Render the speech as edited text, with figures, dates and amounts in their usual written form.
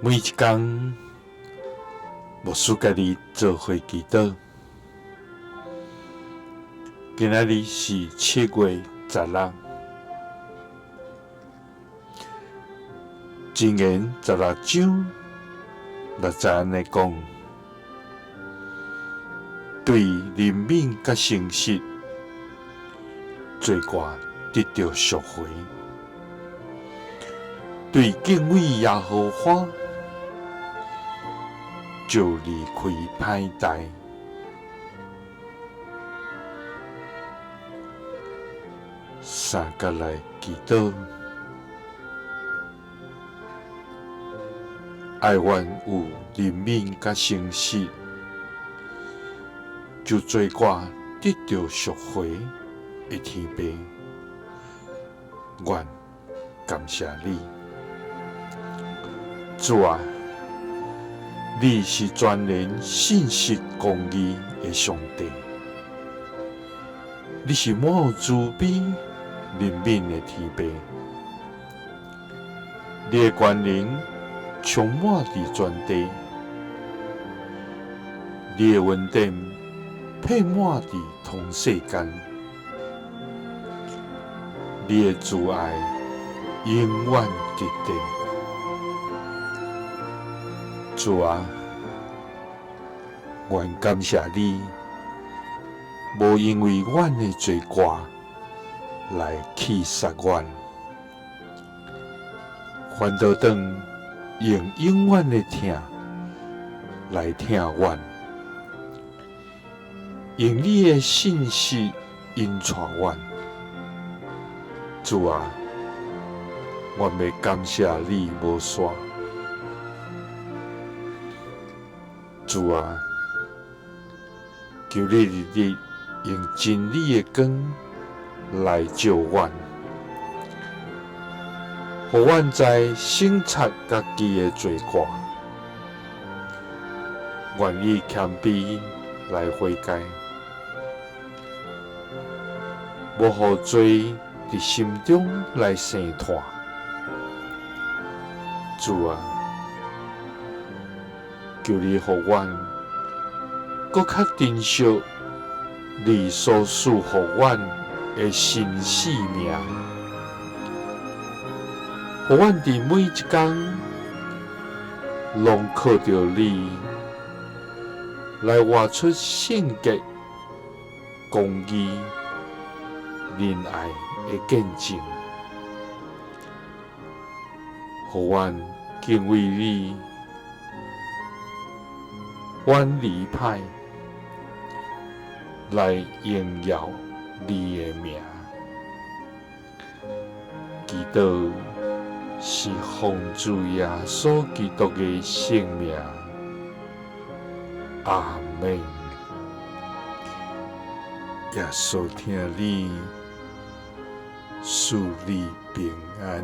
每一工，牧師佮你做伙祈禱。今仔日是7月16，箴言16章6節按呢講：對憐憫佮誠實，罪過得著贖回；對敬畏耶和華，就離開歹代。三佮來祈禱，愛阮有憐憫佮誠實，就罪過得著贖回的天父，阮感謝你，主啊！你是全能信實公義的上帝，你是滿有慈悲憐憫的天父，你的權能充滿佇全地，你的恩典遍滿佇通世間，你的慈愛永遠直直。主啊，阮感謝你，無因為阮的罪過來棄殺阮，反倒轉用永遠的疼來疼阮，用你的信實引帶阮。主啊，阮欲感謝你無煞。主啊，求你日日用真理的光來照阮，予阮知省察家己的罪過，願意謙卑來悔改，無予罪佇心中來生湠。主啊，求你予阮閣較珍惜你所賜予阮的新生命，予阮佇每一工攏靠著你來活出聖潔、公義、仁愛的見證，予阮敬畏你，遠離歹，來榮耀你的名。祈禱是奉主耶穌基督的聖名。阿們。耶穌疼你，賜你平安。